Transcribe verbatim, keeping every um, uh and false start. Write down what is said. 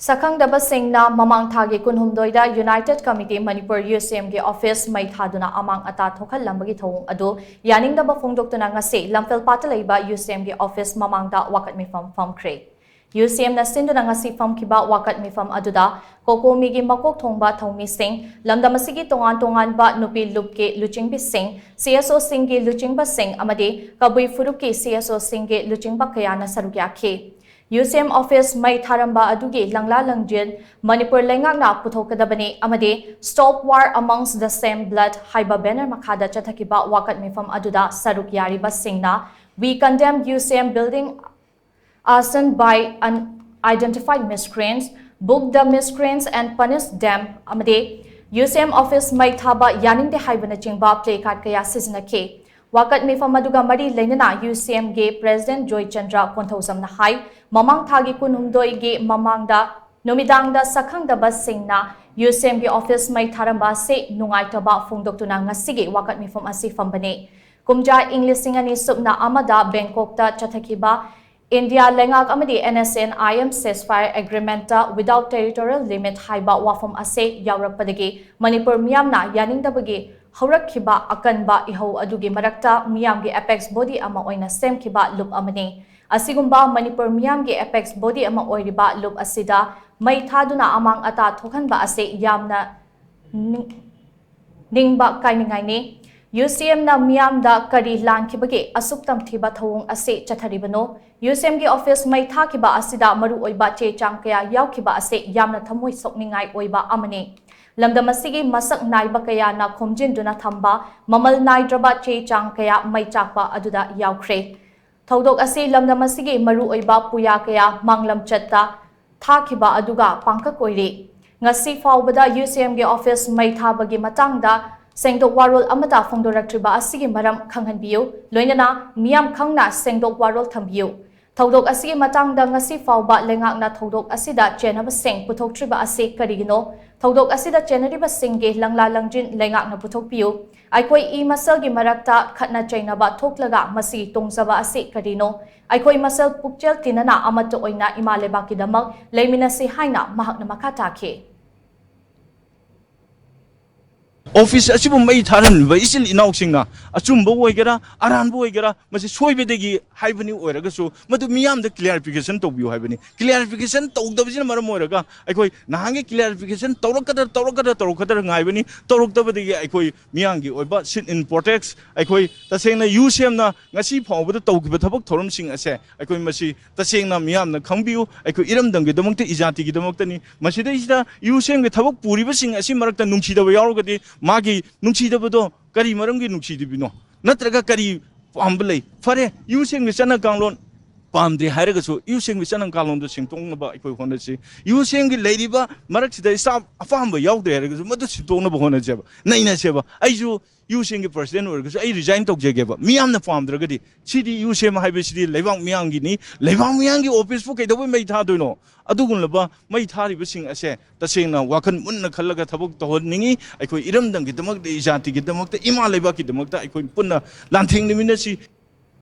ꯁꯛꯈꯪꯗꯕꯁꯤꯡꯅ ꯃꯃꯥꯡ ꯊꯥꯒꯤ ꯀꯨꯟꯍꯨꯝꯗꯣꯏꯗ United Committee Manipur, UCM, ꯒꯤ office ꯃꯩ ꯊꯥꯗꯨꯅ ꯑꯃꯥꯡ ꯑꯇꯥ ꯊꯣꯛꯍꯜꯂꯝꯕꯒꯤ ꯊꯧꯑꯣꯡ ꯑꯗꯨ ꯌꯥꯅꯤꯡꯗꯕ ꯐꯣꯡꯗꯣꯛꯇꯨꯅ ꯉꯁꯤ ꯂꯝꯐꯦꯜꯄꯥꯠꯇ ꯂꯩꯕ UCM ꯒꯤ office ꯃꯃꯥꯡꯗ ꯋꯥꯀꯠ ꯃꯤꯐꯝ ꯐꯝꯈ꯭ꯔꯦ꯫ UCM ꯅ ꯁꯤꯟꯗꯨꯅ ꯉꯁꯤ ꯐꯝꯈꯤꯕ ꯋꯥꯀꯠ ꯃꯤꯐꯝ ꯑꯗꯨꯗ ꯀꯣꯀꯣꯃꯤꯒꯤ ꯃꯀꯣꯛ ꯊꯣꯡꯕ ꯊꯧꯃꯤꯁꯤꯡ, ꯂꯝꯗꯝ ꯑꯁꯤꯒꯤ ꯇꯣꯉꯥꯟ ꯇꯣꯉꯥꯟꯕ ꯅꯨꯄꯤ ꯂꯨꯞꯀꯤ ꯂꯨꯆꯤꯡꯕꯤꯁꯤꯡ, CSO ꯁꯤꯡꯒꯤ ꯂꯨꯆꯤꯡꯕꯁꯤꯡ ꯑꯃꯗꯤ ꯀꯕꯨꯏ ꯐꯨꯔꯨꯞꯀꯤ CSO ꯁꯤꯡꯒꯤ ꯂꯨꯆꯤꯡꯕ ꯀꯌꯥꯅ ꯁꯔꯨꯛ ꯌꯥꯈꯤ꯫ UCM office ꯃꯩ ꯊꯥꯔꯝꯕ ꯑꯗꯨꯒꯤ ꯂꯪꯂꯥ ꯂꯪꯖꯤꯟ ꯃꯅꯤꯄꯨꯔ ꯂꯩꯉꯥꯛꯅ ꯄꯨꯊꯣꯛꯀꯗꯕꯅꯤ ꯑꯃꯗꯤ Stop War Amongst the Same Blood ꯍꯥꯏꯕ banner ꯃꯈꯥꯗ ꯆꯠꯊꯈꯤꯕ ꯋꯥꯀꯠ ꯃꯤꯐꯝ ꯑꯗꯨꯗ ꯁꯔꯨꯛ ꯌꯥꯔꯤꯕꯁꯤꯡꯅ "We condemn UCM building arson by unidentified miscreants, book the miscreants and punish them" ꯑꯃꯗꯤ "UCM office ꯃꯩ ꯊꯥꯕ ꯌꯥꯅꯤꯡꯗꯦ" ꯍꯥꯏꯕꯅꯆꯤꯡꯕ placard ꯀꯌꯥ ꯁꯤꯖꯤꯟꯅꯈꯤ꯫ ꯋꯥꯀꯠ ꯃꯤꯐꯝ ꯑꯗꯨꯒ ꯃꯔꯤ ꯂꯩꯅꯅ UCM ꯒꯤ President ꯖꯣꯏꯆꯟꯗ꯭ꯔ ꯀꯣꯟꯊꯧꯖꯝꯅ ꯍꯥꯏ, ꯃꯃꯥꯡ ꯊꯥꯒꯤ ꯀꯨꯟꯍꯨꯝꯗꯣꯏꯒꯤ ꯃꯃꯥꯡꯗ ꯅꯨꯃꯤꯗꯥꯡꯗ ꯁꯛꯈꯪꯗꯕꯁꯤꯡꯅ UCM ꯒꯤ office ꯃꯩ ꯊꯥꯔꯝꯕ ꯑꯁꯤ ꯅꯨꯡꯉꯥꯏꯇꯕ ꯐꯣꯡꯗꯣꯛꯇꯨꯅ ꯉꯁꯤꯒꯤ ꯋꯥꯀꯠ ꯃꯤꯐꯝ ꯑꯁꯤ ꯐꯝꯕꯅꯤ꯫ ꯀꯨꯝꯖꯥ ꯏꯪ ꯂꯤꯁꯤꯡ ꯑꯅꯤ ꯁꯨꯞꯅ ꯑꯃꯗ ꯕꯦꯡꯀꯣꯛꯇ ꯆꯠꯊꯈꯤꯕ ꯏꯟꯗꯤꯌꯥ ꯂꯩꯉꯥꯛ ꯑꯃꯗꯤ NSCN-IM ceasefire agreement ꯇ "Without territorial limit" ꯍꯥꯏꯕ ꯋꯥꯐꯝ ꯑꯁꯤ ꯌꯥꯎꯔꯛꯄꯗꯒꯤ ꯃꯅꯤꯄꯨꯔ ꯃꯤꯌꯥꯝꯅ ꯌꯥꯅꯤꯡꯗꯕꯒꯤ ꯍꯧꯔꯛꯈꯤꯕ ꯑꯀꯟꯕ ꯏꯍꯧ ꯑꯗꯨꯒꯤ ꯃꯔꯛꯇ ꯃꯤꯌꯥꯝꯒꯤ apex body ꯑꯃ ꯑꯣꯏꯅ ꯁꯦꯝꯈꯤꯕ ꯂꯨꯞ ꯑꯃꯅꯤ꯫ ꯑꯁꯤꯒꯨꯝꯕ ꯃꯅꯤꯄꯨꯔ ꯃꯤꯌꯥꯝꯒꯤ apex body ꯑꯃ ꯑꯣꯏꯔꯤꯕ ꯂꯨꯞ ꯑꯁꯤꯗ ꯃꯩ ꯊꯥꯗꯨꯅ ꯑꯃꯥꯡ ꯑꯇꯥ ꯊꯣꯛꯍꯟꯕ ꯑꯁꯤ ꯌꯥꯝꯅ ꯅꯤꯡ-, ꯅꯤꯡꯕ ꯀꯥꯏꯅꯤꯡꯉꯥꯏꯅꯤ꯫ UCM ꯅ ꯃꯤꯌꯥꯝꯗ ꯀꯔꯤ ꯂꯥꯟꯈꯤꯕꯒꯦ ꯑꯁꯨꯛ ꯇꯝꯊꯤꯕ ꯊꯧꯑꯣꯡ ꯑꯁꯤ ꯆꯠꯊꯔꯤꯕꯅꯣ? UCM ꯒꯤ office ꯃꯩ ꯊꯥꯈꯤꯕ ꯑꯁꯤꯗ ꯃꯔꯨꯑꯣꯏꯕ ꯆꯦ ꯆꯥꯡ ꯀꯌꯥ ꯌꯥꯎꯈꯤꯕ ꯑꯁꯤ ꯌꯥꯝꯅ ꯊꯃꯣꯏ ꯁꯣꯛꯅꯤꯡꯉꯥꯏ ꯑꯣꯏꯕ ꯑꯃꯅꯤ꯫ ꯂꯝꯗꯝ ꯑꯁꯤꯒꯤ ꯃꯁꯛ ꯅꯥꯏꯕ ꯀꯌꯥꯅ ꯈꯣꯝꯖꯤꯟꯗꯨꯅ ꯊꯝꯕ ꯃꯃꯜ ꯅꯥꯏꯗ꯭ꯔꯕ ꯆꯦ ꯆꯥꯡ ꯀꯌꯥ ꯃꯩ ꯆꯥꯛꯄ ꯑꯗꯨꯗ ꯌꯥꯎꯈ꯭ꯔꯦ꯫ ꯊꯧꯗꯣꯛ ꯑꯁꯤ ꯂꯝꯗꯝ ꯑꯁꯤꯒꯤ ꯃꯔꯨꯑꯣꯏꯕ ꯄꯨꯌꯥ ꯀꯌꯥ ꯃꯥꯡꯂꯝꯆꯠꯇ ꯊꯥꯈꯤꯕ ꯑꯗꯨꯒ ꯄꯥꯡꯀꯛ ꯑꯣꯏꯔꯤ꯫ ꯉꯁꯤ ꯐꯥꯎꯕꯗ UCM ꯒꯤ office ꯃꯩ ꯊꯥꯕꯒꯤ ꯃꯇꯥꯡꯗ ꯁꯦꯡꯗꯣꯛ ꯋꯥꯔꯣꯜ ꯑꯃꯠꯇ ꯐꯣꯡꯗꯣꯔꯛꯇ꯭ꯔꯤꯕ ꯑꯁꯤꯒꯤ ꯃꯔꯝ ꯈꯪꯍꯟꯕꯤꯌꯨ, ꯂꯣꯏꯅꯅ ꯃꯤꯌꯥꯝ ꯈꯪꯅ ꯁꯦꯡꯗꯣꯛ ꯋꯥꯔꯣꯜ ꯊꯝꯕꯤꯌꯨ꯫ ꯊꯧꯗꯣꯛ ꯑꯁꯤꯒꯤ ꯃꯇꯥꯡꯗ ꯉꯁꯤ ꯐꯥꯎꯕ ꯂꯩꯉꯥꯛꯅ ꯊꯧꯗꯣꯛ ꯑꯁꯤꯗ ꯆꯦꯟꯅꯕꯁꯤꯡ ꯄꯨꯊꯣꯛꯇ꯭ꯔꯤꯕ ꯑꯁꯤ ꯀꯔꯤꯒꯤꯅꯣ? ꯊꯧꯗꯣꯛ ꯑꯁꯤꯗ ꯆꯦꯟꯅꯔꯤꯕꯁꯤꯡꯒꯤ ꯂꯪꯂꯥ ꯂꯪꯖꯤꯟ ꯂꯩꯉꯥꯛꯅ ꯄꯨꯊꯣꯛꯄꯤꯌꯨ꯫ ꯑꯩꯈꯣꯏ ꯏ ꯃꯁꯦꯜꯒꯤ ꯃꯔꯛꯇ ꯈꯠꯅ ꯆꯩꯅꯕ ꯊꯣꯛꯂꯒ ꯃꯁꯤ ꯇꯣꯡꯖꯕ ꯑꯁꯤ ꯀꯔꯤꯅꯣ? ꯑꯩꯈꯣꯏ ꯃꯁꯦꯜ ꯄꯨꯛꯆꯦꯜ ꯇꯤꯟꯅꯅ ꯑꯃꯠꯇ ꯑꯣꯏꯅ ꯏꯃꯥ ꯂꯩꯕꯥꯛꯀꯤꯗꯃꯛ ꯂꯩꯃꯤꯟꯅꯁꯤ ꯍꯥꯏꯅ ꯃꯍꯥꯛꯅ ꯃꯈꯥ ꯇꯥꯈꯤ꯫ ꯑꯣꯐꯤꯁ ꯑꯁꯤꯕꯨ ꯃꯩ ꯊꯥꯔꯝꯂꯤꯕ ꯏꯆꯤꯜ ꯏꯅꯥꯎꯁꯤꯡꯅ ꯑꯆꯨꯝꯕ ꯑꯣꯏꯒꯦꯔꯥ ꯑꯔꯥꯟꯕ ꯑꯣꯏꯒꯦꯔꯥ ꯃꯁꯤ ꯁꯣꯏꯕꯗꯒꯤ ꯍꯥꯏꯕꯅꯤ ꯑꯣꯏꯔꯒꯁꯨ ꯃꯗꯨ ꯃꯤꯌꯥꯝꯗ ꯀ꯭ꯂꯤꯌꯥꯔꯤꯐꯤꯀꯦꯁꯟ ꯇꯧꯕꯤꯌꯨ ꯍꯥꯏꯕꯅꯤ꯫ ꯀ꯭ꯂꯤꯌꯥꯔꯤꯐꯤꯀꯦꯁꯟ ꯇꯧꯗꯕꯁꯤꯅ ꯃꯔꯝ ꯑꯣꯏꯔꯒ ꯑꯩꯈꯣꯏ ꯅꯍꯥꯟꯒꯤ ꯀ꯭ꯂꯤꯌꯥꯔꯤꯐꯤꯀꯦꯁꯟ ꯇꯧꯔꯛꯀꯗ꯭ꯔꯥ ꯇꯧꯔꯛꯀꯗ꯭ꯔꯥ ꯇꯧꯔꯛꯀꯗ꯭ꯔꯥ ꯉꯥꯏꯕꯅꯤ꯫ ꯇꯧꯔꯛꯇꯕꯗꯒꯤ ꯑꯩꯈꯣꯏ ꯃꯤꯌꯥꯝꯒꯤ ꯑꯣꯏꯕ ꯁꯤꯠ ꯏꯟ ꯄ꯭ꯔꯣꯇꯦꯛꯁ ꯑꯩꯈꯣꯏ ꯇꯁꯦꯡꯅ ꯌꯨ ꯁꯦꯝꯅ ꯉꯁꯤ ꯐꯥꯎꯕꯗ ꯇꯧꯈꯤꯕ ꯊꯕꯛ ꯊꯧꯔꯝꯁꯤꯡ ꯑꯁꯦ ꯑꯩꯈꯣꯏ ꯃꯁꯤ ꯇꯁꯦꯡꯅ ꯃꯤꯌꯥꯝꯅ ꯈꯪꯕꯤꯌꯨ꯫ ꯑꯩꯈꯣꯏ ꯏꯔꯝꯗꯝꯒꯤꯗꯃꯛꯇ ꯏꯖꯥꯇꯤꯒꯤꯗꯃꯛꯇꯅꯤ꯫ ꯃꯁꯤꯗꯩꯁꯤꯗ ꯌꯨ ꯁꯦꯝꯒꯤ ꯊꯕꯛ ꯄꯨꯔꯤꯕꯁꯤꯡ ꯑꯁꯤ ꯃꯔꯛꯇ ꯅꯨꯡꯁꯤꯗꯕ ꯌꯥꯎꯔꯒꯗꯤ ꯃꯥꯒꯤ ꯅꯨꯡꯁꯤꯗꯕꯗꯣ ꯀꯔꯤ ꯃꯔꯝꯒꯤ ꯅꯨꯡꯁꯤꯗꯕꯤꯅꯣ? ꯅꯠꯇ꯭ꯔꯒ ꯀꯔꯤ ꯄꯥꯝꯕ ꯂꯩ? ꯐꯔꯦ, ꯌꯨ ꯁꯦꯝꯒꯤ ꯆꯠꯅ ꯀꯥꯡꯂꯣꯟ ꯄꯥꯝꯗ꯭ꯔꯦ ꯍꯥꯏꯔꯒꯁꯨ ꯌꯨ ꯁꯦꯝꯒꯤ ꯆꯠꯅ ꯀꯥꯡꯂꯣꯟꯗꯣ ꯁꯦꯡꯗꯣꯛꯅꯕ ꯑꯩꯈꯣꯏ ꯍꯣꯠꯅꯁꯤ꯫ ꯌꯨ ꯁꯦꯝꯒꯤ ꯂꯩꯔꯤꯕ ꯃꯔꯛꯁꯤꯗ ꯏꯁꯇꯥꯐ ꯑꯄꯥꯝꯕ ꯌꯥꯎꯗ꯭ꯔꯦ ꯍꯥꯏꯔꯒꯁꯨ ꯃꯗꯨ ꯁꯤꯟꯗꯣꯛꯅꯕ ꯍꯣꯠꯅꯁꯦꯕ, ꯅꯩꯅꯁꯦꯕ꯫ ꯑꯩꯁꯨ ꯌꯨ ꯁꯦꯝꯒꯤ ꯄ꯭ꯔꯁꯤꯗꯦꯟ ꯑꯣꯏꯔꯒꯁꯨ ꯑꯩ ꯔꯤꯖꯥꯏꯟ ꯇꯧꯖꯒꯦꯕ꯫ ꯃꯤꯌꯥꯝꯅ ꯄꯥꯝꯗ꯭ꯔꯒꯗꯤ ꯁꯤꯗꯤ ꯌꯨ ꯁꯦꯝ ꯍꯥꯏꯕꯁꯤꯗꯤ ꯂꯩꯕꯥꯛ ꯃꯤꯌꯥꯝꯒꯤꯅꯤ꯫ ꯂꯩꯕꯥꯛ ꯃꯤꯌꯥꯝꯒꯤ ꯑꯣꯐꯤꯁꯄꯨ ꯀꯩꯗꯧꯕꯩ ꯃꯩ ꯊꯥꯗꯣꯏꯅꯣ? ꯑꯗꯨꯒꯨꯝꯂꯕ ꯃꯩ ꯊꯥꯔꯤꯕꯁꯤꯡ ꯑꯁꯦ ꯇꯁꯦꯡꯅ ꯋꯥꯈꯜ ꯃꯨꯟꯅ ꯈꯜꯂꯒ ꯊꯕꯛ ꯇꯧꯍꯟꯅꯤꯡꯉꯤ꯫ ꯑꯩꯈꯣꯏ ꯏꯔꯝꯗꯝꯒꯤꯗꯃꯛꯇ, ꯏꯖꯥꯇꯤꯒꯤꯗꯃꯛꯇ, ꯏꯃꯥ ꯂꯩꯕꯥꯛꯀꯤꯗꯃꯛꯇ ꯑꯩꯈꯣꯏ ꯄꯨꯟꯅ ꯂꯥꯟꯊꯦꯡꯅꯃꯤꯟꯅꯁꯤ꯫